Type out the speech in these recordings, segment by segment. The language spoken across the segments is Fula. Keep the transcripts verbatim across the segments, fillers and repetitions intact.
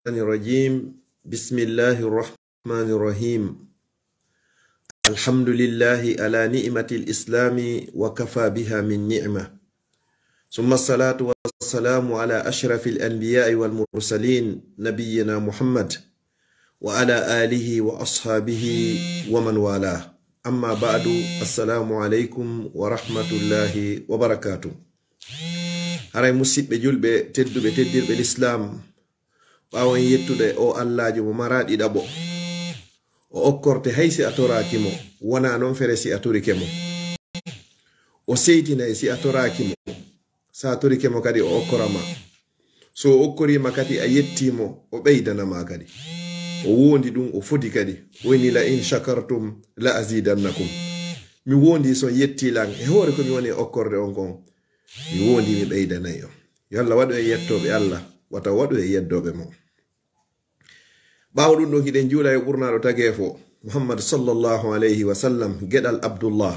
الرجيم. بسم الله الرحمن الرحيم. الحمد لله على نعمة الإسلام وكفى بها من نعمة. ثم الصلاة والسلام على أشرف الأنبياء والمرسلين نبينا محمد وعلى آله وأصحابه ومن والاه. أما بعد، السلام عليكم ورحمة الله وبركاته. Haray musiɓɓe julɓe tedduɓe, teddirɓe lislaam, ɓaawo en yettude o Allaajo mo maraa ɗiɗaɓo, o okkorte hay si a toraaki mo, wonaa noon fere si a torike mo. O seytinay si a toraaki mo. So a torike mo kadi, o okkora ma. So o okkorii ma kadi, a yettii mo, o ɓeydana ma kadi. O woondi ɗum, o fodi kadi. O inni, "La in shakartum la azidannakum." Mi woondi so on yettii lan e hoore ko mi woni e okkorde on kon. Mi woondi, mi ɓeydanay on. Yo Allah waɗu en yettooɓe Allah, wata waɗu en yeddooɓe mo. Ɓaawo ɗum ɗon, hiɗen juula e ɓurnaaɗo tageefo, Muhammad sallallahu alayhi wa sallam, geɗal Abdullah,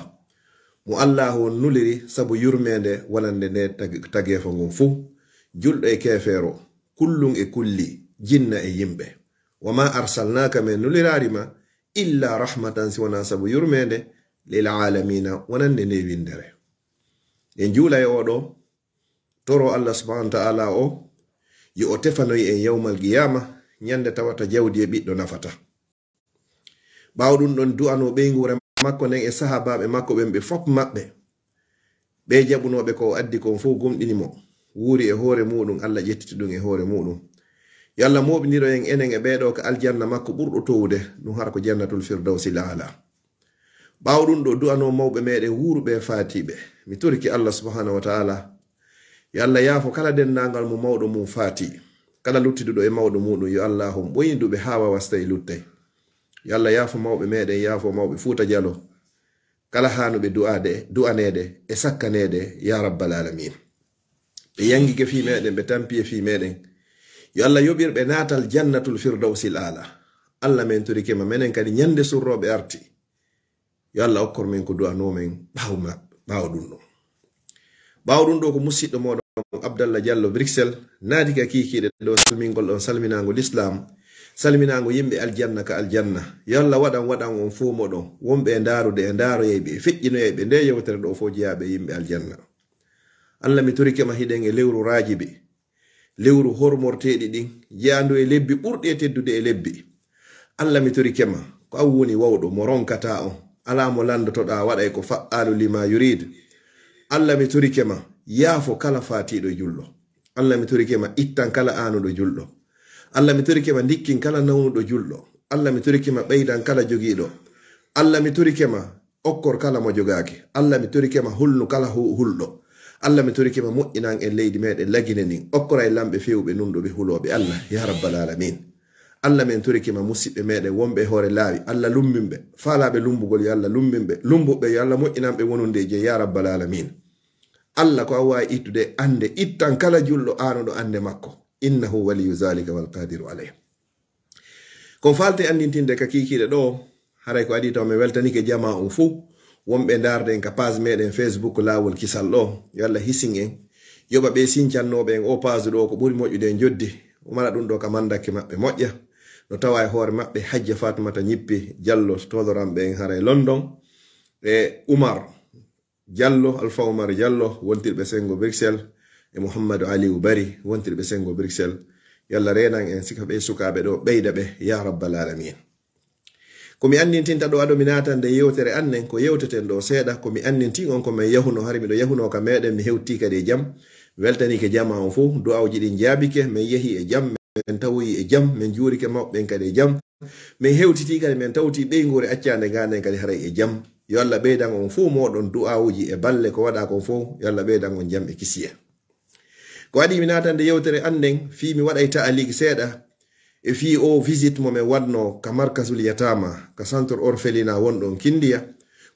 mo Allaahu on nuliri sabu yurmeende wonande nde tag-, tageefo ngon fuu, julɗo e keefeero, kullum e kulli, jinna e yimɓe. "Wa ma arsalnaaka", men nuliraari ma, "illa rahmatan", si wonaa sabu yurmeende, "lil aalamiina", wonande nde winndere. En juula e oo ɗoo, toro Allah subhanahu wa ta'ala o, yo o tefanoy en yawmal qiyaama, ñande tawata jawdi e ɓiɗɗo nafata. Ɓaawo ɗum ɗon, du'ano ɓeynguure makko nden e sahaabaaɓe makko ɓen ɓe fop maɓɓe, ɓe jaɓunooɓe ko o addi kon fof gomɗini mo, wuuri e hoore muuɗum, Allah ƴettiti ɗum e hoore muuɗum. Yo Allah mooɓindiro en enen e ɓee ɗoo ka aljanna makko ɓurɗo towude, ɗum hara ko jannatul firdawsil aala. Ɓaawo ɗum ɗo, du'anoo mawɓe meɗen wuuruɓe e faatiiɓe. Mi torike Allah subhanahu wa ta'ala, yo Allah yaafo kala denndaangal mo mawɗo mum faati, kala luttiduɗo e mawɗo muɗum, yo Allah on ɓoyni duɓe haa wawa so tawi luttay. Yo Allah yaafo mawɓe meɗen, yaafo mawɓe Fuuta Jalo, kala haanuɓe du'aade, du'aneede e sakkaneede, ya rabbal alamin. Ɓe yangike fii meɗen, ɓe tampi e fii meɗen. Yo Allah yoɓir ɓe naatal jannatul firdawsil aala. Allah, men torike ma, menen kadi ñande surrooɓe arti. Yo Allah okkor men ko du'anoo men ɓaawo ma-, ɓaawo ɗum ɗo. Ɓaawo ɗum ɗo ko musiɗɗo mooɗon Abdallah Diallo Bruxelles naati ka kiikiiɗe ɗo salmingol ɗon salminaango lislaam, salminaango yimɓe aljanna ka aljanna. Yo Allah waɗan, waɗan on fof moɗon, wonɓe e ndaarude e ndaaroyayɓe e feƴƴinoyayɓe nde yewtere ɗo fof jeyaaɓe e yimɓe aljanna. Allah, mi torike ma, hiɗen e lewru Raajibi, lewru hormorteeɗi ɗin, jeyandu e lebbi ɓurɗi e teddude e lebbi. Allah, mi torike ma, ko an woni wawɗo mo ronkataa on, alaa mo lanndotoɗaa, waɗay ko fa'aalu lima yurid. Allah, mi torike ma, yaafo kala faatiiɗo e julɗo. Allah, mi torike ma, ittan kala aanuɗo julɗo. Allah, mi torike ma, ndikkin kala nawnuɗo julɗo. Allah, mi torike ma, ɓeydan kala jogiiɗo. Allah, mi torike ma, okkor kala mo jogaaki. Allah, mi torike ma, hulnu kala hu-, hulɗo. Allah, mi torike ma, moƴƴinan en leydi meɗen Lagine ndin. Okkora e lamɓe fewɓe, nunɗuɓe, hulooɓe. Allah, ya rabbal alamin. Allah, men torike ma, musiɓɓe meɗen wonɓe e hoore laawi. Allah, lummin ɓe. Faalaaɓe lumbugol, yo Allah lummin ɓe. Lumbuɓe, yo Allah moƴƴinan ɓe wonunde e jey, ya rabbal alamin. Allah, ko an waawi ittude annde, ittan kala julɗo aanuɗo annde makko. Innahu waliyu zalika wal qadiru alayh. Ko faalte anndintinde ka kiikiiɗe ɗo, haray ko adii taw mi weltanike jamaa on fuu, wonɓe ndaarde en ka page meɗen Facebook Laawol Kisal ɗo, yo Allah hisin en, yoɓa ɓe sincannooɓe en o page ɗo ko ɓuri moƴƴude e njoddi, o mara ɗum ɗo ka mandakke maɓɓe moƴƴa. No tawa e hoore maɓɓe Hajja Fatumata Ñippi Jallo, tooloranɓe en haray London, e Umar Jallo, Alfa Umar Jallo, wontirɓe Sengo Bruxelles, e Mouhamadou Aliou Bari, wontirɓe Sengo Bruxelles. Yo Allah reenan en sika ɓe sukaaɓe ɗo, ɓeyda ɓe, ya rabbal alamin. Ko mi anndintinta ɗo, ado mi naatande yewtere annen, ko yewteten ɗo seeɗa, ko mi anndintin on ko men yahuno, hari miɗo yahuno ka meɗen, mi hewti kadi e jam, weltanike jamaa on fof, du'awji ɗin jaabike, men yahi e jam, men tawoyi e jam, men juurike mawɓe ɓen kadi e jam. Min hewtitii kadi, min tawtii ɓeynguure accaande ngaannden kadi haray e jam. Yo Allah ɓeydan on fof mooɗon du'aawuuji e balle ko waɗaa kon fof. Yo Allah ɓeydan on jam e kisiyee. Ko adii mi naatande yewtere annden, fii mi waɗay ta'aliiki seeɗa e fii o visite mo min waɗnoo ka Markasul Yataama, ka centre orphelinat wonɗon Kindiya.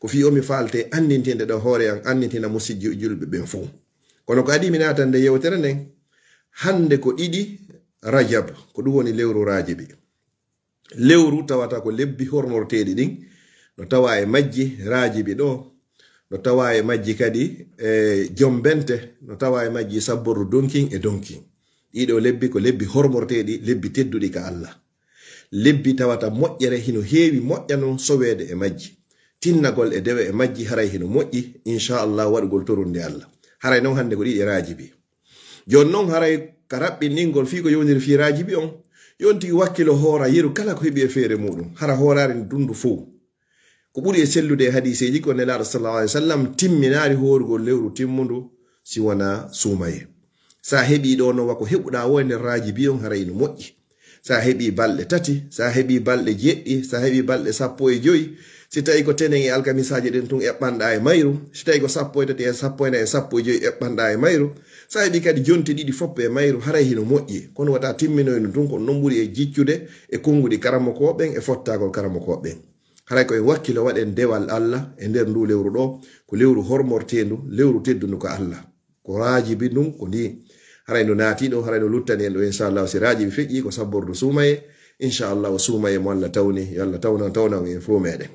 Ko fii o mi faalte anndintinde ɗo hoore an, anndintina musiɗɓe julɓe ɓen fof. Kono ko adii mi naatande yewtere nden, hannde ko ɗiɗi Rajab, ko ɗum woni lewru Raajibi. Lewru tawata ko lebbi hormorteeɗi ɗin, no tawa e majji Raajibi ɗo, no tawa e majji kadi, e, Jombente, no tawa e majji Sabbordu Donkin e Donkin. Ɗiɗo lebbi ko lebbi hormorteeɗi, lebbi tedduɗi ka Allah. Lebbi tawata moƴƴere hino heewi moƴƴa non soweede e majji. Tinnagol e dewe e majji haray hino moƴƴi, inchallah, waɗugol torunde Allah. Haray non hannde ko ɗiɗi raajibi. Jooni non haray ka raɓɓinɗingol fii ko yowndiri fii raajibi on, yonti wakkilo hoora yeru kala ko heɓi e feere muɗum. Hara hooraari dundu fow. Ko ɓuri e sellude e hadiiseeji ko Nelaaɗo sallallahu alaihi wasallam timminaari hoorugol lewru timmundu si wonaa suumaye. Sa heɓi ɗo no wa ko heɓuɗaa wo e nder raajibi on haray no moƴƴi. Sa heɓi balɗe tati, sa heɓi balɗe jeɗɗi, sa heɓi balɗe sappo e joyi, si tawi ko tenen e alkamisaaje ɗen tun eɓɓanɗaa e mayru, si tawi ko sappo e tati e sappo e nayi e sappo e joyi eɓɓanɗaa e mayru, sa heɓi kadi jonte ɗiɗi foppo e mayru, haray hino moƴƴi. Kono wata timminoy no tun, ko non ɓuri e jiccude e konnguɗi karamokooɓe ɓen e fottaagol karamokooɓe ɓen. Haray ko en wakkilo waɗen dewal Allah e nder ndu lewru ɗo, ko lewru hormorteendu, lewru teddundu ka Allah. Ko raajibi ndun ko ndi. Haray no naati ɗo, haray no luttani en ɗo, inchallahu, si raajibi feƴƴi ko sabbordu suumaye, inchallahu, suumaye mo Allah tawni, yo Allah tawna, tawna en fow meɗen.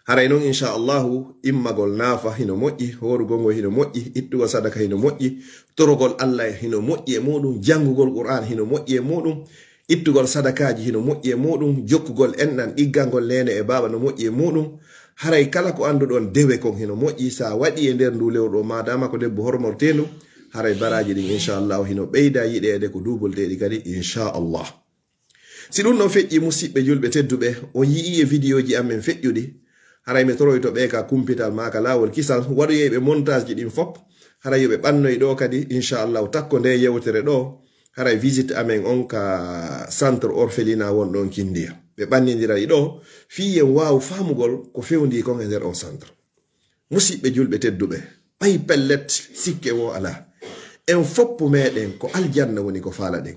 Haray non, inchallahu, immagol naafa hino moƴƴi, hoorugol ngol hino moƴƴi, ittugol sadaka hino moƴƴi, torogol Allah hino moƴƴi e muɗum, janngugol Qur'an hino moƴƴi e muɗum, ittugol sadakaaji hino moƴƴi e muɗum, jokkugol enɗan, ɗiggangol neene e baaba no moƴƴi e muɗum. Haray kala ko annduɗon dewe kon hino moƴƴi, sa waɗi e nder ndu lewru ɗo, maadama ko lebbu hormorteendu, haray baraaji ɗin, inchallahu, hino ɓeyda yiɗeede ko duubolteeɗi kadi, inchallah. Si ɗum ɗon feƴƴi, musiɓɓe julɓe tedduɓe, on yi'ii e vidéoji amen feƴƴuɗi, haray mi toroyto ɓe ka kumpital maa ka laawol kisal, waɗoyee ɓe montageji ɗin fop, haray yo ɓe ɓannoy ɗo kadi, inchallahu, takko nde yewtere ɗo, haray visite amen on ka centre orphelinat won ɗon Kindiya. Ɓe ɓannindira ɗi ɗo, fii en waawu faamugol ko fewndii kon e nder on centre. Musiɓɓe julɓe tedduɓe, ɓay pellet sikke wo alaa. En foppu meɗen ko aljanna woni ko faalaɗen.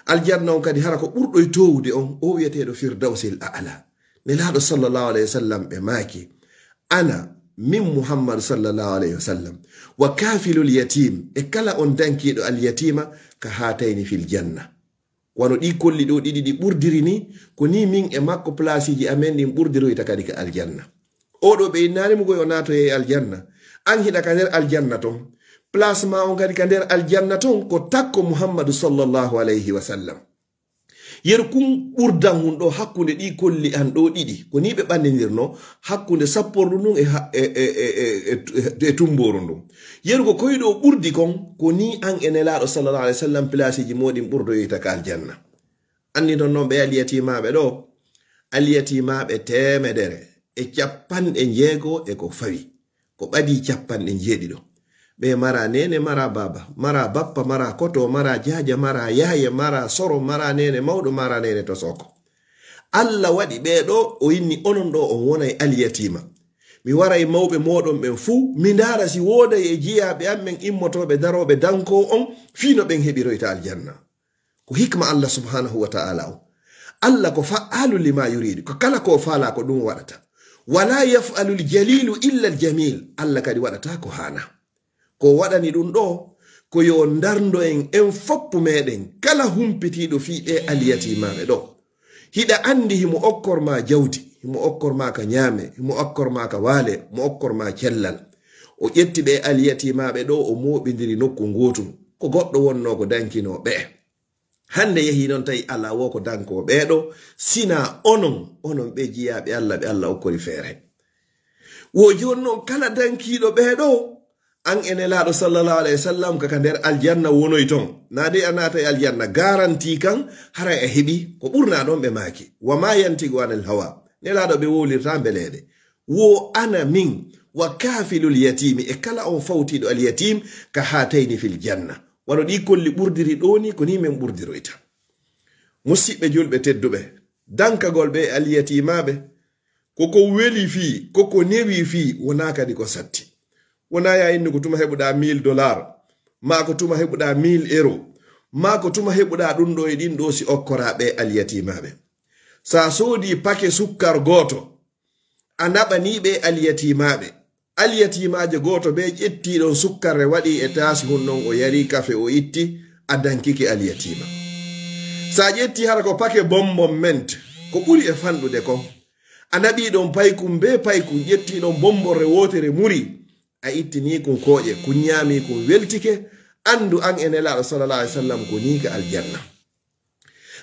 Aljanna on kadi hara ko ɓurɗo e toowude on, o wi'eteeɗo Firdawsil A'la. Nelaaɗo sallallahu alayhi wa sallam ɓe maaki, "Ana min Muhammad sallallahu alayhi wa sallam, wa kaafilul yatim, e kala on dankiiɗo alyatiima ka haatayni fil janna." Wano ɗi kolli ɗo ɗiɗi ɗi ɓurdiri ni, ko ni min e makko palaasiji amen ɗin ɓurdiroyta kadi ka aljanna. Oɗo ɓe innaani mo koy o naatoyay aljanna. An hiɗa ka nder aljanna ton. Place ma on kadi ka nder aljanna ton ko takko Muhammadu sallallahu alayhi wa sallam. Yeru kun ɓurdan hun ɗo hakkunde ɗi kolli an ɗo ɗiɗi. Ko ni ɓe ɓannindirno hakkunde sappordu ndun e ha-, e, e, e, e, e, e tumbooru ndun. Yeru ko koy ɗo ɓurdi kon, ko ni an e Nelaaɗo sallallahu alayhi wa sallam palaasiji moɗin ɓurdoyta ka aljanna. Anndinton non ɓe alyatimaaɓe ɗo. Alyatimaaɓe teemedere e capanɗe njeego e ko fawi. Ko ɓadii capanɗe njeeɗiɗo. Ɓe mara neene, mara baaba, mara bappa, mara koto, mara jaaja, mara yaaye, mara soro, mara neene mawɗo, mara neene tosoko. Allah waɗi ɓee ɗo, o inni onon ɗo on wonay alyatiima. Mi waray mawɓe mooɗon ɓen fuu, mi ndaara si wooday e jiyaaɓe am ɓen immotooɓe darooɓe dankoo on, fii no ɓen heɓiroyta aljanna. Ko hikma Allah subhanahu wa ta'ala o. Allah ko fa'alu lima yuridu, ko kala ko faala ko ɗum waɗata. Wala yaf'alul jalilu illa al jamil, Allah kadi waɗata ko haana. Ko waɗani ɗum ɗo, ko yo ndarndo en, en foppu meɗen, kala humpitiiɗo fii ɓe alyatimaaɓe ɗo. Hiɗa anndi himo okkor ma jawdi, himo okkor ma ka ñaame, himo okkor ma ka waale, mo okkor ma cellal. O ƴetti ɓe alyatimaaɓe ɗo, o mooɓindiri nokku ngootum. Ko goɗɗo wonnoo ko dankinoo ɓe. Hannde yehii noon tawi alaa wo ko dankoo ɓee ɗo, sinaa onon, onon ɓe jiyaaɓe Allah, ɓe Allah okkori feere. Wo jooni noon kala dankiiɗo ɓee ɗo, an e Nelaaɗo sallallahu alayhi wa sallam ka, ka nder aljanna wonoy toon. Naa de a naata e aljanna, garanti kan, haray a heɓi ko ɓurnaa ɗoon ɓe maaki. Wa maa yantiqu anil hawa. Nelaaɗo ɓe wowlirtaa mbeleeɗe. Wo ana min, wa kaafilul yatiimi, e kala on fawtiiɗo al yatiim, ka haatayni fil janna. Wano ɗii kolli ɓurdiri ɗoo ni, ko nii min ɓurdiroyta. Musiɓɓe julɓe tedduɓe, dankagol ɓe alyatiimaaɓe, ko ko weli fii, ko ko newi fii, wonaa kadi ko satti. Wonaa yaa innu ko tuma heɓuɗaa mille dollars, maa ko tuma heɓuɗaa mille euros, maa ko tuma heɓuɗaa ɗum ɗoo e ɗin ɗoo si okkoraa ɓe alyatiimaaɓe. So a soodii pake sukkar gooto, a naɓanii ɓe alyatiimaaɓe. Alyatiimaajo gooto bee ƴettii ɗon sukkarre, waɗii e taasi hun ɗon, o yarii kafe, o itti, a dankike alyatiima. So a ƴettii hara ko pake bonbon ment, ko ɓuri e fanɗude kon, a naɓii ɗon paykun bee paykun, ƴettii ɗon bonborre wootere, muri, a ittinii kun kooƴe, kun ñaamii, kun weltike, Anndu an e Nelaaɗo sallallahu alaihi wasallam ko nii ka aljanna.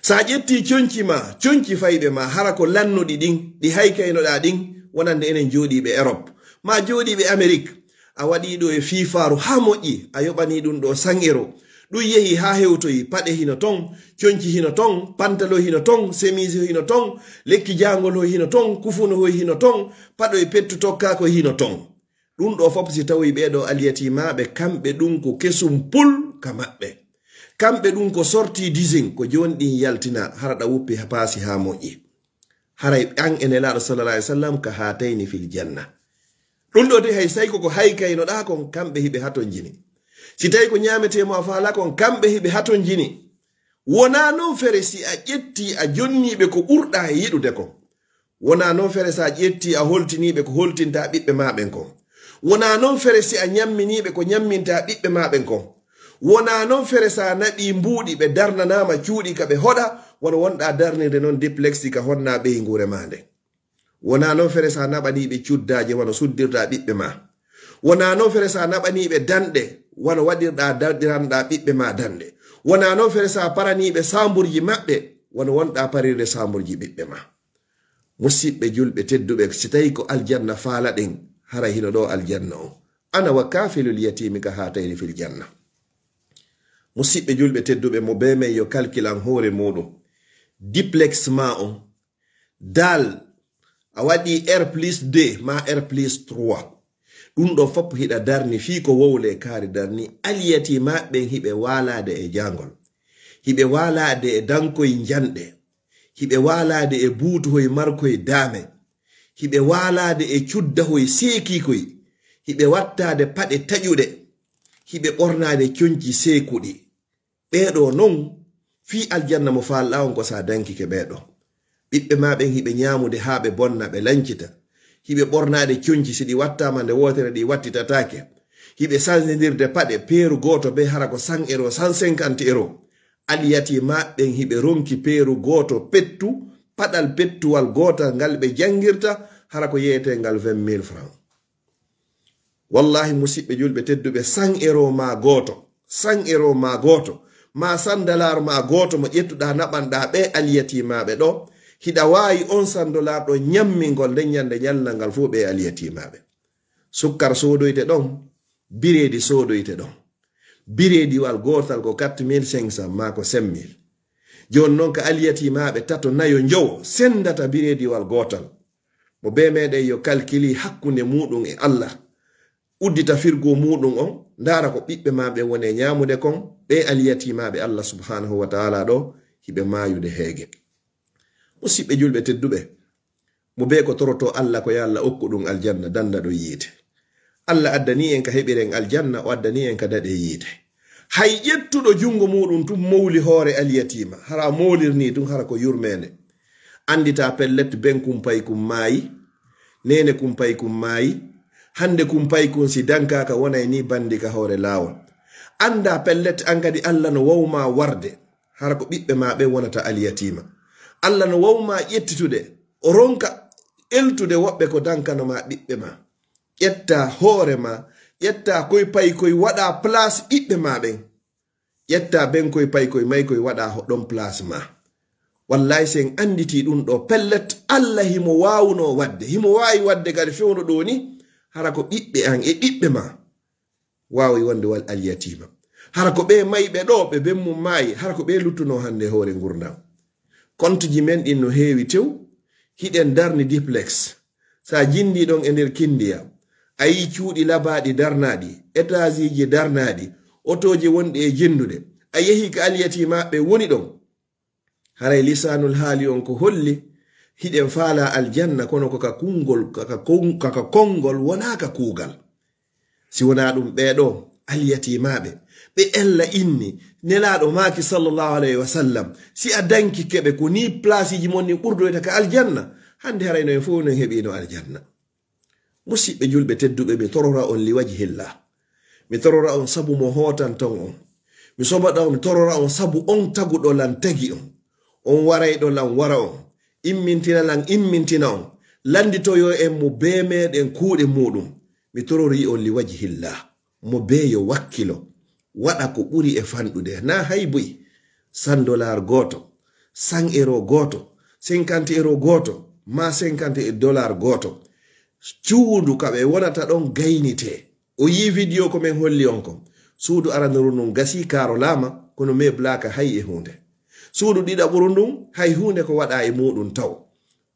So a ƴettii conci ma, conci fayɓe ma, hara ko lannuɗi ɗin, ɗi haykaynoɗaa ɗin, wonande enen jooɗiiɓe Europe, maa jooɗiiɓe Amérique, a waɗii ɗo e fiifaaru haa moƴƴi, a yoɓanii ɗum ɗo cent euros. Ɗum yehi haa hewtoyi, paɗe hino ton, conci hino ton, pantalon hino ton, semise hino ton, lekki jaangol hoy hino ton, kufuno hoy hino ton, paɗoy pettu tokkaakoy hino ton. Ɗum ɗo fof si tawoyi ɓee ɗo alyatimaaɓe, kamɓe ɗum ko kesum pul ka maɓɓe. Kamɓe ɗum ko sorti disin, ko jooni ɗin yaltina, hara ɗa wuppi ha paasi haa moƴƴi. Haray an e Nelaaɗo sallallahu alaihi wasallam ka haatayni fil janna. Ɗum ɗo de hay say ko ko haykaynoɗaa kon, kamɓe hiɓe hatonjini. Si tawi ko ñaametee mo a faala kon, kamɓe hiɓe hatonjini. Wonaa non fere si a ƴettii a jonniiɓe ko ɓurɗaa e yiɗude kon. Wonaa non fere si a ƴettii a holtiniiɓe ko holtintaa ɓiɓɓe maa ɓen kon. Wonaa non fere si a ñamminiiɓe ko ñammintaa ɓiɓɓe maa ɓen kon. Wonaa non fere si a naɓii mbuuɗi ɓe darnanaama cuuɗi ka ɓe hoɗa, wano wonɗaa darnirde non diplex ka honnaa ɓeynguure maa nden. Wonaa non fere si a naɓanii ɓe cuddaaje wano suddirɗaa ɓiɓɓe maa. Wonaa non fere si a naɓanii ɓe danɗe wano waɗirɗaa darɗiranɗaa ɓiɓɓe maa danɗe. Wonaa non fere si a paranii ɓe saamburji maɓɓe wano wonɗaa parirde saamburji ɓiɓɓe maa. Musiɓɓe julɓe tedduɓe, si tawi ko aljanna faalaɗen, hara hino ɗo aljanna on. Ana wa kaafilul yatiimi ka haatayni fil janna. Musiɓɓe julɓe tedduɓe, mo bee men yo kalkilan hoore muuɗum. Diplex maa on, dal, a waɗi R plus deux maa R plus trois. Ɗum ɗo fof hiɗa darni fii ko wowle kaari darni. Alyatimaaɓe ɓen hiɓe waalaade e jaangol. Hiɓe waalaade e dankoy njanɗe. Hiɓe waalaade e buutuhoy markoy daame. Hiɓe waalaade e cuddahoy seekiikoy. Hiɓe wattaade paɗe taƴuɗe. Hiɓe ɓornaade conci seekuɗi. Ɓee ɗo non, fii aljanna mo faalɗaa on ko si a dankike ɓee ɗo. Ɓiɓɓe maa ɓen hiɓe ñaamude haa ɓe bonna, ɓe lancita. Hiɓe ɓornaade conci, si ɗi wattaama nde wootere, ɗi wattitataake. Hiɓe sansindirde paɗe, peeru gooto bee hara ko cent euros, cent cinquante euros. Alyatimaaɓe ɓen hiɓe ronki peeru gooto pettu, paɗal pettuwal gootal ngal ɓe janngirta, hara ko yeetee ngal vingt mille francs. Wallahi, musiɓɓe julɓe tedduɓe, cent euros maa gooto, cent euros maa gooto, maa cent dollars maa gooto mo ƴettuɗaa naɓanɗaa ɓee alyatimaaɓe ɗo, hiɗa waawi on cent dollars ɗo ñammingol nden ñande ñalngal ngal fof ɓee alyatimaaɓe. Sukkar soodoyte ɗon, bireedi soodoyte ɗon. Bireediwal gootal ko quatre mille cinq cents maa ko cinq mille. Jooni non ka alyatimaaɓe tato, nayo, njowo sendata bireediwal gootal. Mo bee meɗen yo kalkili hakkunde muuɗum e Allah. Uddita firgo muuɗum on, ndaara ko ɓiɓɓe maa ɓe woni e ñaamude kon, ɓee alyatimaaɓe Allah subhanahu wa ta'ala ɗo, hiɓe maayude heege. Musiɓɓe julɓe tedduɓe, mo bee ko torotoo Allah ko yo Allah okku ɗum aljanna, danda ɗo yiite. Allah addanii en ka heɓiren aljanna, o addanii en ka daɗe yiite. Hay ƴettuɗo junngo muuɗum tun mowli hoore alyatiima, hara moolirnii ɗum, hara ko yurmeende. Anndita pellet, ben kumpay kun maayi, neene kumpay kun maayi, hannde kumpay kun si dankaaka wonay ni bandi ka hoore laawol. Annda pellet an kadi Allah no wawma warde, hara ko ɓiɓɓe ma ɓen wonata alyatiima. Allah no wawma ƴettitude, o ronka eltude woɓɓe ko dankano ma ɓiɓɓe ma. Ƴetta hoore ma, ƴetta koy pay koy waɗa place ɓiɓɓe ma ɓen. Ƴetta ben koy pay koy may koy waɗa ho-, ɗon place ma. Wallahi, si en annditi ɗum ɗo, pellet, Allah himo waawuno waɗde, himo waawi waɗde kadi fewndo ɗo ni, hara ko ɓiɓɓe an e ɓiɓɓe ma waawi wonde wal alyatiima. Hara ko ɓe mayɓe ɗo, ɓe ben mum maayi, hara ko ɓe luttuno hannde hoore ngurndan. Kontuji men ɗin no heewi tew, hiɗen darni diplex. Sa jindi ɗon e nder Kindiya, a yi cuuɗi labaaɗi darnaaɗi, etaasiiji darnaaɗi, otooji wonɗi e jindude, a yehi ka alyatiimaaɓe woni ɗon. Haray lisaanul haali on ko holli, hiɗen faala aljanna, kono ko ka kungol, ka, ka kon-, ka, ka kongol, wonaa ka kuugal. Si wonaa ɗum, ɓee ɗoo alyatiimaaɓe, ɓe Ella inni, Nelaaɗo maaki, sallallahu alayhi wa sallam, si a dankike ɓe, ko nii plaasiiji mon ɗin ɓurdoyta ka aljanna, hannde haray no en fof no en heɓiino aljanna. Musiɓɓe julɓe tedduɓe, mi torora on li wajhillah. Mi torora on sabu mo hootanton on. Mi sobaɗa on, mi torora on sabu on taguɗo lan tagi on. On warayɗo lan wara on. Immintina lan immintina on. Lannditoyo en mo bee meɗen kuuɗe muuɗum. Mi tororii on li wajhillah. Mo bee yo wakkilo. waɗa ko ɓuri e fanɗude. Na hay buy, cent dollar gooto, cent euro gooto, cinquante euro gooto, ma cinquante dollar gooto. Cuudu ka ɓe wonata ɗon gaynitee. O yii video ko min holli on kon. Suudu aranuru ndun gasii, kaarolaama, kono meblaaka hay e huunde. Suudu ɗiɗaɓuru ndun, hay huunde ko waɗaa e muuɗum taw.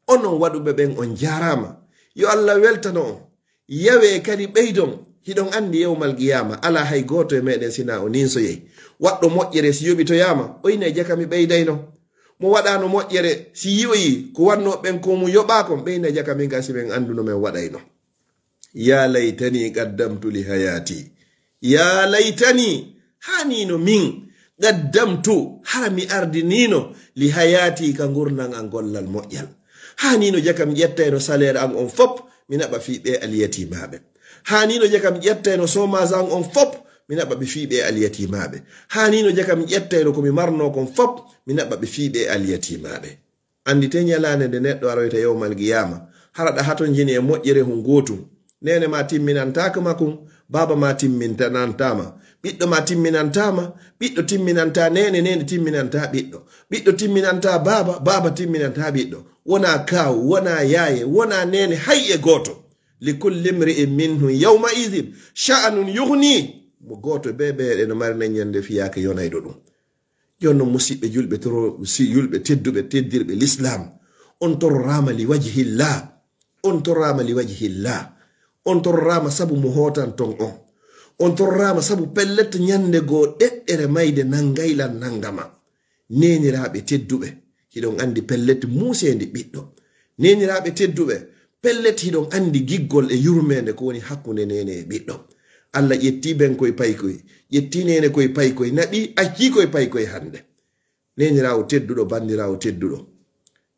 Onon waɗuɓe ɓen, on jaaraama. Yo Allah weltano on. Yawee kadi ɓeydon. Hiɗon anndi yawmal qiyaama, alaa hay gooto e meɗen si na o ninsoyey. Waɗɗo moƴƴere si yoɓitoyaama, o ina jaka mi ɓeydayno. Mo waɗaano moƴƴere si yi'oyii ko wannoo ɓen ko mum yoɓaa kon, ɓe ina jaka min ka si min annduno min waɗayno. Ya laytani qaddamtu li hayati. Ya laytani, haanino min, qaddamtu, hara mi ardinino, li hayati, ka ngurndan an gollal moƴƴal. Haanino jaka mi ƴettayno salaire an on fop, mi naɓa fii ɓe alyatimaaɓe. Haanino jaka mi ƴettayno chômage an on fop, mi naɓa ɓe fii ɓe alyatimaaɓe. Haanino jaka mi ƴettayno ko mi marnoo kon fop, mi naɓa ɓe fii ɓe alyatimaaɓe. Annditee ñalaande nde neɗɗo aroyta yawmal qiyaama, hara ɗa hatonjini e moƴƴere hun gootum. Neene ma timminantaaka ma kun, baaba ma timminantaa ma, ɓiɗɗo ma timminantaa ma, ɓiɗɗo timminantaa neene, neene timminantaa ɓiɗɗo, ɓiɗɗo timminantaa baaba, baaba timminantaa ɓiɗɗo. Wonaa kaaw, wonaa yaaye, wonaa neene, hay e gooto. Li kulli imri'in minhum yawma idhin sha'nun yughni. Mo gooto bee ɓe no mari nen ñande fiyaake yonayɗo ɗum. Jooni non, musiɓɓe julɓe, toro-, si-, julɓe tedduɓe, teddirɓe Lislaam, on tororaama li wajhillah. On tororaama li wajhillah. On tororaama sabu mo hootanton on. On tororaama sabu pellet ñande goo ɗeɗɗere mayde nangaylan nangama. Neeniraaɓe tedduɓe, hiɗon anndi pellet muuseendi ɓiɗɗo. Neeniraaɓe tedduɓe, pellet hiɗon anndi giggol e yurmeende ko woni hakkunde neene e ɓiɗɗo. Allah ƴettii ben koy paykoy, ƴettii neene koy paykoy, naɓi, accii koy paykoy hannde. Neeniraawo tedduɗo, banndiraawo tedduɗo,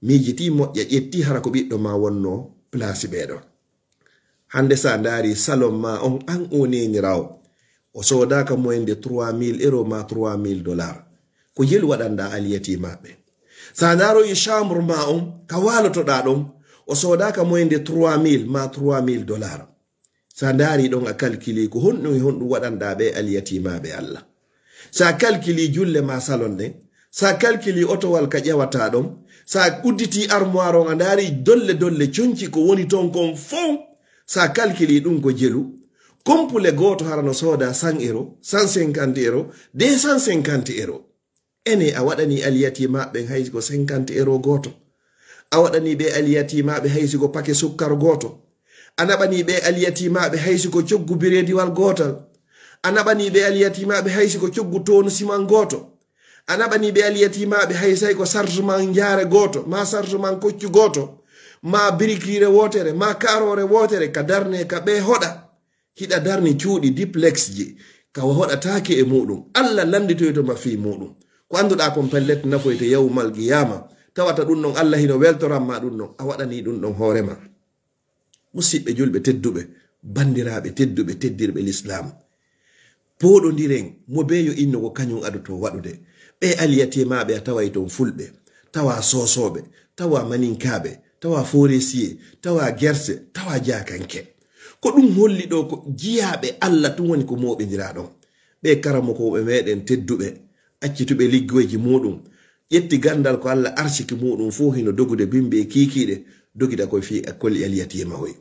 miijitii moƴƴa, ƴettii hara ko ɓiɗɗo ma wonnoo place ɓee ɗoo. Hannde, so a ndaari salon ma on, an o neeniraawo, o soodaaka moins de trois mille euro ma trois mille dollar. Ko jelu waɗanɗaa alyatimaaɓe. So a ndaaroyi chambre ma on, ka waalotoɗaa ɗon, o soodaaka moins de trois mille ma trois mille dollar. So a ndaari ɗon, a calculi ko honɗum e honɗum waɗanɗaa ɓe alyatimaaɓe Allah. So a calculi julle ma salon ɗen, so a calculi otowal ka ƴewataa ɗon, so a udditi armoire on, a ndaari dolle dolle conci ko woni ton kon fow, so a calculi ɗum ko jelu, complet gooto hara no sooda cent euro, cent cinquante euro, deux cent cinquante euro. Ene a waɗani alyatimaaɓe ɓen hay si ko cinquante euro gooto. A waɗani ɓe alyatimaaɓe hay si ko pake sukkar gooto. A naɓani ɓe alyatimaaɓe hay si ko coggu birediwal gootal. A naɓani ɓe alyatimaaɓe hay si ko coggu toonu siman gooto. A naɓani ɓe alyatimaaɓe hay say ko sarge man njaare gooto, ma sarge man koccu gooto, ma birikiire wootere, ma kaaroore wootere, ka darne ka ɓe hoɗa. Hiɗa darni cuuɗi duplex ji, ka hoɗataake e muɗum. Allah lannditoyto ma fii muɗum. Ko annduɗaa kon pellet nafoyte yawmal qiyaama. Tawata ɗum ɗon Allah hino weltoran ma ɗum ɗon. A waɗani ɗum ɗon hoore ma. Musiɓɓe julɓe tedduɓe, banndiraaɓe tedduɓe, teddirɓe Lislaam. Pooɗondiren, mo bee yo inno ko kañum adotoo waɗude. Ɓe alyatimaaɓe a taway toon Fulɓe, tawa Soosooɓe, tawa Maninkaaɓe, tawa Forestier, tawa Gerse, tawa Jaakanke. Ko ɗum holli ɗo ko jiyaaɓe Allah tun woni ko mooɓindiraa ɗon. Ɓe karamokooɓe meɗen tedduɓe, accituɓe liggoyji muɗum, ƴetti ganndal ko Allah arsiki muɗum fof hino dogude bimbi e kiikiiɗe, dogida koye fii école alyatima hoy.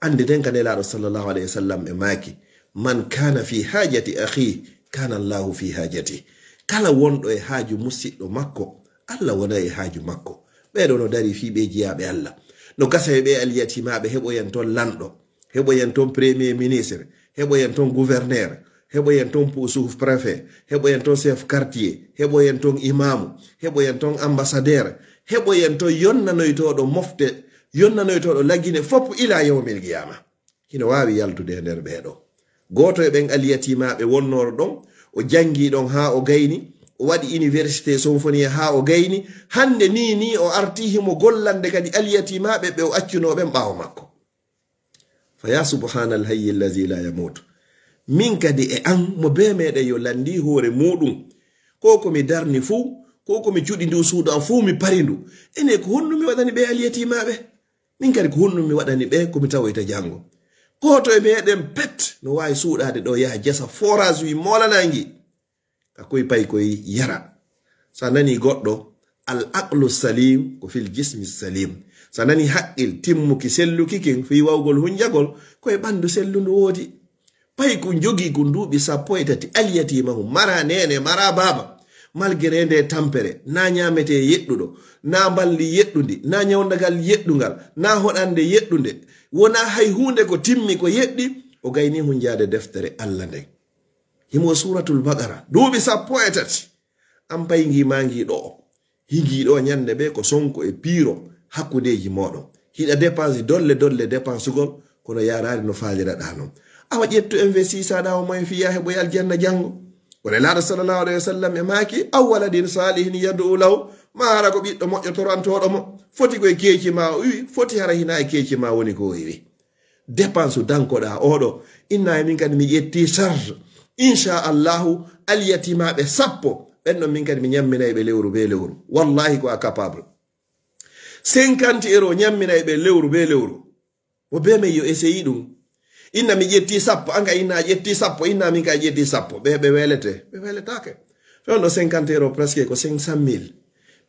Anndi den ka Nelaaɗo sallallahu alayhi wa sallam e maaki, "Man kana fi hajati akhi, kana Allahu fi hajati." Kala wonɗo e haaju musiɗɗo makko, Allah wona e haaju makko. Ɓeeɗo no dari fii ɓe jiyaaɓe Allah. No gasa e ɓe alyatimaaɓe heɓoyen toon lanɗo, heɓoyen toon premier ministre, heɓoyen toon gouverneur, heɓoyen toon sous-préfet, heɓoyen toon chef quartier, heɓoyen toon imaamu, heɓoyen toon ambassadeur, heɓoyen toon yonnanoytooɗo mofte, yonnanoytooɗo lagine fof ila yawmil qiyama. Hino waawi yaltude e nder ɓeeɗo. Gooto e ɓen alyatimaaɓe wonnooɗo ɗon, o janngi ɗon haa o gayni, o waɗi université Sonfoniya haa o gayni, hannde nii nii o artii himo gollande kadi alyatimaaɓe ɓe o accunoo ɓen ɓaawo makko. Fa ya subhanal hayyi allazi la yamut. Min kadi e an mo bee meɗen yo lanndi hoore muɗum. Ko ko mi darni fuu, ko ko mi cuɗi ndu suudu am fuu mi pari ndu. Ene ko honɗum mi waɗani ɓe alyatimaaɓe? Min kadi ko honɗum mi waɗani ɓe ko mi tawoyta janngo? Gooto e meɗen pet no waawi suuɗaade ɗo yaha jesa forage wi moolanaa ngi. A koy pay koy yara. So a nani goɗɗo, al aqlu salim ko fil jismi salim. So a nani haqqil timmuki selluki kin fii wawgol hunjagol, ko e ɓandu sellundu woodi. Pay ko jogii ko duuɓi sappo e tati, alyatimahum, mara neene, mara baaba. Malgré nde tampere, na ñaamete yeɗɗuɗo, na mballi yeɗɗundi, na ñawndagal yeɗɗungal, na hoɗande yeɗɗunde. Wona hay huunde ko timmi ko yeɗɗi, o gayni hunjaade deftere Allah nden. Himo Suuratul Baqara, duuɓi sappo e tati. An pay ngi ma ngi ɗo. Higi ɗo ñande ɓe ko sonko e piiro hakkundeeji mooɗon. Hiɗa dépense dolle dolle dépensugol, kono yaaraari no faaliraɗaa non. Awa ƴettu investisaɗaa o moyen fiya heɓoy aljanna janngo. Ko Nelaaɗo sallallahu alayhi wa sallam e maaki, "Aw waladin salihin yad'u lahu," ma hara ko ɓiɗɗo moƴƴo torantooɗo mo. Foti ko e keeci ma o iwi, foti hara hina e keeci ma woni ko o iwi. Dépense dankoɗaa oɗo, inna e min kadi mi ƴetti charge. Inchallahu, alyatimaaɓe sappo, ɓen ɗon min kadi mi ñamminay ɓe lewru be lewru. Wallahi ko a capable. Cinquante euro ñamminay ɓe lewru be lewru. Mo be men yo essayi ɗum. Inna mi ƴetti sappo, an ka inna a ƴetti sappo, inna min ka a ƴetti sappo. Ɓe, ɓe welete, ɓe weletaake. Fewndo cinquante euro presque ko cinq cent mille.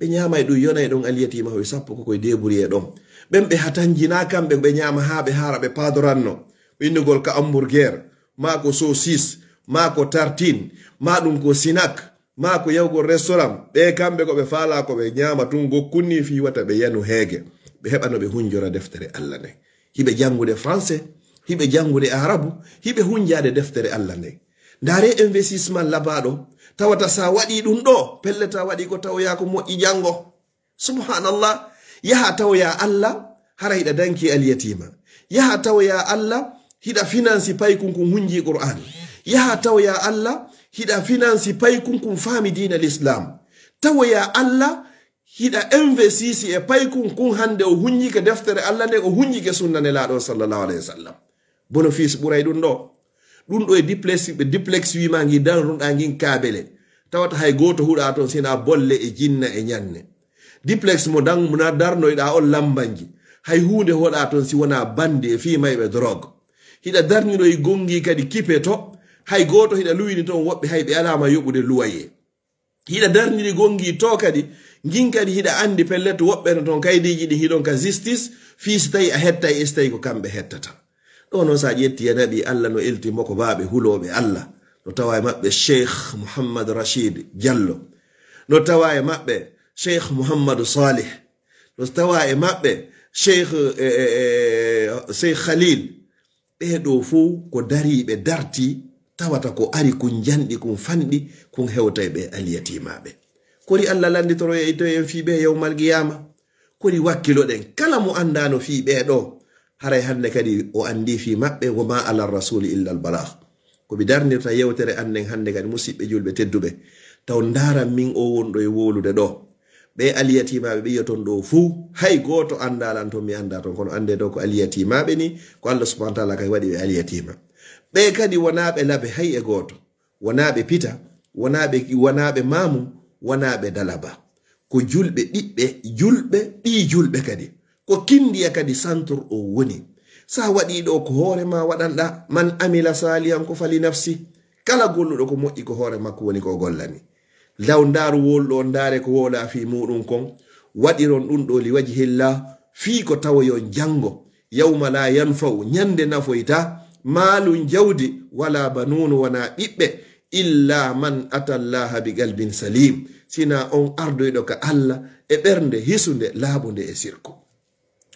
Ɓe ñaamay ɗum, yonay ɗum alyatima hoy sappo ko koye débrouillé ɗon. Ɓen ɓe hatanjina kamɓe ɓe ñaama haa ɓe haara ɓe paadoranno. Innugol ka hamburger, maa ko saucisse, maa ko tartine, maa ɗum ko snack, maa ko yahugol restaurant. Ɓe kamɓe ko ɓe faala ko ɓe ñaama tun gokkun ni fii wata ɓe yanu heege. Ɓe heɓa no ɓe hunjora deftere Allah nden. Hiɓe janngude français, hiɓe janngude arabu, hiɓe hunjaade deftere Allah nden. Ndaare investissement labaaɗo, tawata sa waɗi ɗum ɗo, pellet a waɗi ko tawoya ko moƴƴi janngo. Subhanallah. Yaha tawoya Allah, hara hiɗa danki alyatima. Yaha tawoya Allah, hiɗa finansi paykun kun hunji Qur'an. Yaha tawoya Allah, hiɗa finansi paykun kun faami diina l'islam. Tawoya Allah, hiɗa investisi e paykun kun hande o hunjike deftere Allah nden, o hunjike sunna Nelaaɗo sallallahu alayhi wa sallam. Bénéfice ɓuray ɗum ɗo. Ɗum ɗo e duplex, ɓe duplex wima ngi darnuɗa ngin kabele. Tawata hay gooto huɗa ton sina bolle e jinna e ñanne. Duplex mo dan-, mo na darnoyɗa on lambanji. Hay huunde hoɗa ton si wona bandi e fii mayɓe drogue. Hiɗa darniroy gongi kadi kipe to. Hay gooto hiɗa luwini ton woɓɓe hay ɓe alama yoɓude luwaye. Hiɗa darniri gongi to kadi, ngin kadi hiɗa andi pellet woɓɓe no ton kaydiiji ɗi hiɗon ka justice, fii si tawi a hettay e si tawi ko kamɓe hettata. Ɗo noon sa ƴetti e naɓi Allah no elti mo ko baaɓe hulooɓe Allah. No tawa e maɓɓe Cheikh Mouhammad Rachid Diallo. No tawa e maɓɓe Cheikh Mouhammadu Salih. No tawa e maɓɓe Cheikh, e, e, e, Cheikh Khalil. Ɓee ɗoo fow ko dariiɓe dartii, tawata ko ari kun janɗi, kun fanɗi, kun hewtay ɓe alyatiimaaɓe. Kori Allah lannditoroyay to en fii ɓe yawmal qiyaama? Kori wakkiloɗen kala mo anndaano fii ɓee ɗoo? Haray hannde kadi o anndii fii maɓɓe, wa maa ala rasuuli illa al balaag. Ko mi darnirta yewtere an nden hannde kadi, musiɓɓe julɓe tedduɓe, taw ndaaran min o wonɗo e wowlude ɗoo. Ɓe alyatiimaaɓe ɓe yi'oton ɗoo fuu, hay gooto anndaa lan ton, mi anndaa ton, kono anndee ɗoo ko alyatiimaaɓe ni, ko Allah subhaanahu wa ta'aala kay waɗi ɓe alyatiima. Ɓe kadi wonaa ɓe labe hay e gooto, wonaa ɓe pita, wonaa ɓe, wonaa ɓe maamu, wonaa ɓe dalaba. Ko julɓe, ɓiɓɓe julɓe, ɓii julɓe kadi. Ko kindiya kadi santur o woni. Sa waɗii ɗoo ko hoore ma waɗanɗa, man amila saalihan ko fali nafsi. Kala golluɗo ko moƴƴi ko hoore makko woni ko o gollani. Law ndaaru wowluɗo on, ndaare ko wowla fii muuɗum kon, waɗiron ɗum ɗoo li wajhillah, fii ko tawoyon janngo, yawma laa yanfa'u, ñande nafoyta, maalun jawdi, wala banuunu wonaa ɓiɓɓe, illa man atallaha bi qalbin salim, sina on ardoyɗo ka Allah e ɓernde hisunde, laaɓunde e sirku.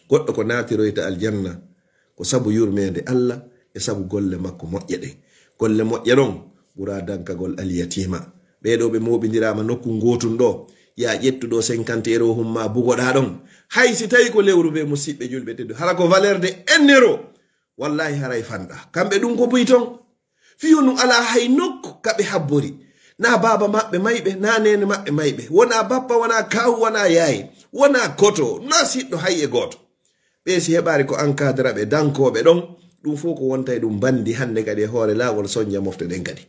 Goɗɗo ko naatiroyta aljanna ko sabu yurmeende Allah e sabu golle makko moƴƴe ɗen. Golle moƴƴe ɗon ɓura dankagol alyatiima. Ɓee ɗoo ɓe mooɓindiraama nokku ngootun ɗoo. Yaa ƴettu ɗoo cinquante euro hum ma bugoɗaa ɗon. Hay si tawi ko lewru bee musiɓɓe julɓe teddu, hara ko valeur de un euro. Wallahi haray fanɗa. Kamɓe ɗum ko buy ton. Fiyo nu alaa hay nokku ka ɓe habbori. Na baaba maɓɓe mayɓe, na neene maɓɓe mayɓe. Wonaa bappa, wonaa kaawu, wonaa yaaye, wonaa koto, na siɗɗo hay e gooto. Ɓe si heɓaari ko encadre ɓe, dankooɓe ɗon, ɗum fof ko wontay ɗum bandi hannde kadi e hoore laawol sonja mofte ɗen kadi.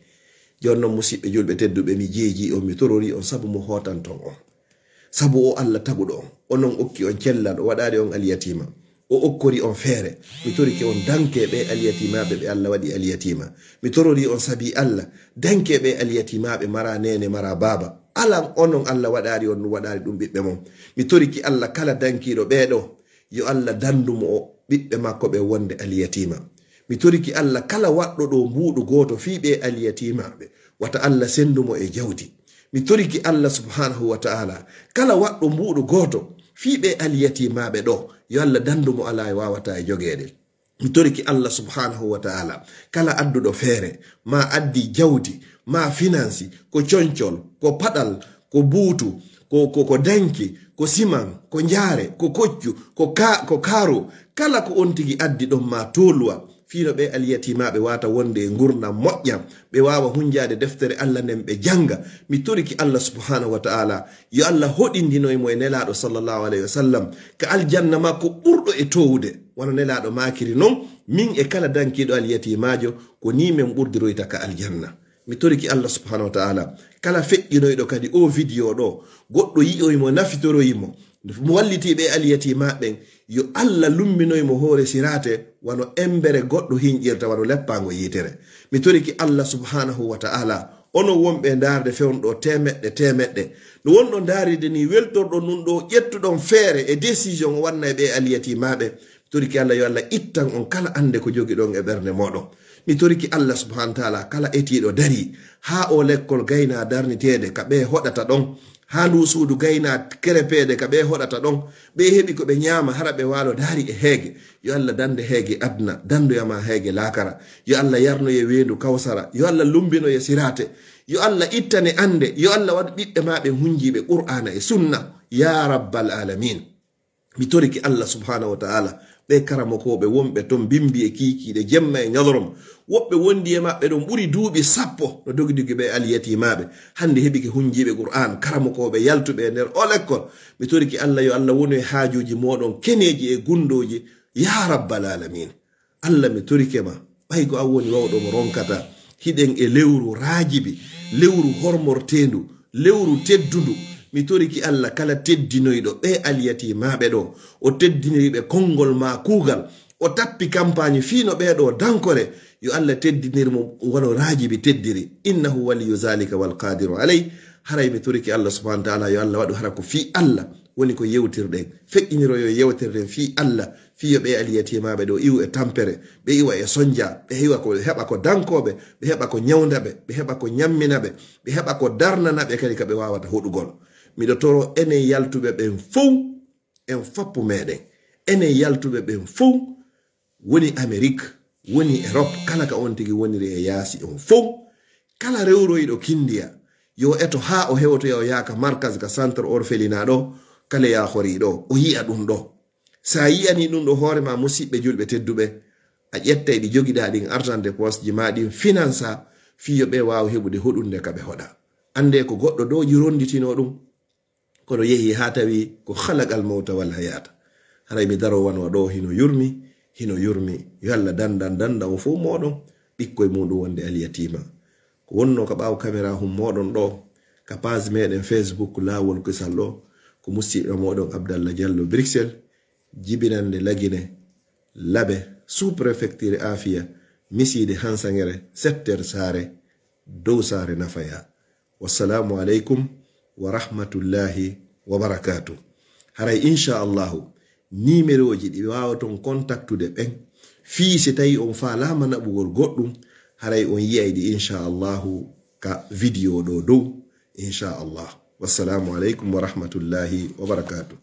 Jooni noon, musiɓɓe julɓe tedduɓe, mi jeejii on, mi tororii on sabu mo hootanton on. Sabu o Allah taguɗo on, onon okki on cellal, o waɗaali on alyatiima. o okkori on feere. Mi torike on danke ɓe alyatimaaɓe ɓe Allah waɗi alyatima. Mi torori on sabi Allah, danke ɓe alyatimaaɓe mara neene, mara baaba. Alan onon Allah waɗaari on ɗum, waɗaari ɗum ɓiɓɓe mon. Mi toriki Allah kala dankiiɗo ɓee ɗo, yo Allah dandu mo o ɓiɓɓe makko ɓe wonde alyatima. Mi toriki Allah kala waɗɗo ɗo mbuuɗu gooto fii ɓe alyatimaaɓe, wata Allah sendu mo e jawdi. Mi toriki Allah subhanahu wa ta'ala, kala waɗɗo mbuuɗu gooto fii ɓe alyatimaaɓe ɗo, yo Allah dandu mo alaa e waawata e jogeede. Mi toriki Allah subhanahu wa ta'ala, kala adduɗo feere, ma addi jawdi, ma finansi, ko concol, ko paɗal, ko buutu, ko, ko, ko danki, ko siman, ko njaare, ko koccu, ko ka-, ko kaaro, kala ko on tigi addi ɗon ma toluwa, fii no ɓe alyatimaaɓe wata wonde e ngurndan moƴƴan, ɓe waawa hunjaade deftere Allah nden ɓe jannga. Mi toriki Allah subhanahu wa ta'ala, yo Allah hoɗindinoy mo e Nelaaɗo sallallahu alayhi wa sallam, ka aljanna makko ɓurɗo e towude. Wano Nelaaɗo maakiri non, min e kala dankiiɗo alyatimaajo, ko nii men ɓurdiroyta ka aljanna. Mi toriki Allah subhanahu wa ta'ala, kala feƴƴinoyɗo kadi o video ɗo, goɗɗo yi'oy mo, nafitoroy mo, mo walliti ɓe alyatima ɓen, yo Allah lumminoy mo hoore siraate, wano embere goɗɗo hinƴirta, wano leppaango yiitere. Mi toriki Allah subhanahu wa ta'ala, onon wonɓe ndaarde fewndo ɗo temeɗɗe, temeɗɗe. No wonɗon ndaaride ni, weltorɗon ɗum ɗo, ƴettuɗon feere e décision o wanna e ɓe alyatimaaɓe. Mi toriki Allah, yo Allah ittan on kala annde ko jogiɗon e ɓernde mooɗon. Mi toriki Allah subhanahu wa ta'ala, kala etiiɗo dari haa o lekkol gayna darniteede ka ɓe hoɗata ɗon, haa ndu suudu gayna kerepeede ka ɓe hoɗata ɗon, ɓe heɓi ko ɓe ñaama, hara ɓe waalo daari e heege. Yo Allah dande heege aduna, dandoyama heege laakara. Yo Allah yarnoye weendu kawsara. Yo Allah lumbinoye siraate. Yo Allah ittane annde. Yo Allah waɗu ɓiɓɓe ma ɓe hunjiiɓe Qur'aana e sunna. Ya rabbal alamin. Mi toriki Allah subhanahu wa ta'ala, ɓe karamokooɓe wonɓe ton bimbi e kiikiiɗe, jemma e ñalorma. Woɓɓe wondi e maɓɓe ɗon ɓuri duuɓi sappo no dogi dogi ɓe alyatimaaɓe. Hannde heɓike hunjiiɓe Qur'aan, karamokooɓe yaltuɓe e nder o lekkol. Mi toriki Allah, yo Allah wonu e haajuuji mooɗon keneeji e gundooji, ya rabbal alamin. Allah, mi torike ma, ɓay ko an woni wawɗo mo ronkata, hiɗen e lewru raajibi, lewru hormorteendu, lewru teddundu. Mi toriki Allah, kala teddinoyɗo ɓe alyatimaaɓe ɗo, o teddiniri ɓe konngol ma kuugal, o tappi kampaañi fii no ɓee ɗo dankore, yo Allah teddinir mo wano raajibi teddiri. Innahu waliyu zalika wal qadiru alay. Haray mi toriki Allah subhanahu wa ta'ala, yo Allah waɗu hara ko fii Allah woni ko yewtirɗen. Feƴƴiniroyo yewtere nden fii Allah, fii yo ɓe alyatimaaɓe ɗo iwu e tampere, ɓe iwa e sonja, ɓe iwa ko, heɓa ko dankooɓe, ɓe heɓa ko ñawnda ɓe, ɓe heɓa ko ñammina ɓe, ɓe heɓa ko darnana ɓe kadi ka ɓe waawata hoɗugol. Miɗo toro enen yaltuɓe ɓen fow, en fappu meɗen, enen yaltuɓe ɓen fow, woni Amerik, woni Erop, kala ka on tigi woniri e yaasi on fow, kala rewroyɗo kindiya, yo eto haa o hewtoya o yaaka markaz ka centre orphelinat ɗo, kala yaahorii ɗo, o yi'a ɗum ɗo. Sa yi'ani ɗum ɗo hoore ma, musiɓɓe julɓe tedduɓe, a ƴettay ɗi jogiɗaa ɗin argent de poche ji ma ɗin finansa fii yo ɓe waaw heɓude hoɗunde ka ɓe hoɗa. Annde ko goɗɗo ɗo ji ronditino ɗum, kono yehi haa tawi ko khalaqal mawta wal hayata. Haray mi daro wano ɗo hino yurmi, hino yurmi. Yo Allah dandan, dandan o fow mooɗon, ɓikkoy muɗum wonde alyatima. Ko wonno ka ɓaawo kamera hum mooɗon ɗo, ka page meɗen Facebook Laawol Kisal ɗo, ko musiɗɗo mooɗon Abdallah Diallo Bruxelles, jibinande Lagine, Labe, sous-préfecture Afia, misiide Hansangere, secteur Saare, dow Saare Nafaya. Wassalamu aleykum wa rahmatullahi wa barakatuh. Haray, inchallahu, nimerooji ɗi waawaton kontaktude ɓen, fii si tawi on faalaama naɓugol goɗɗum, haray on yi'ay ɗi, inchallahu, ka video ɗo dow, inchallah. Wassalamu aleykum wa rahmatullahi wa barakatuh.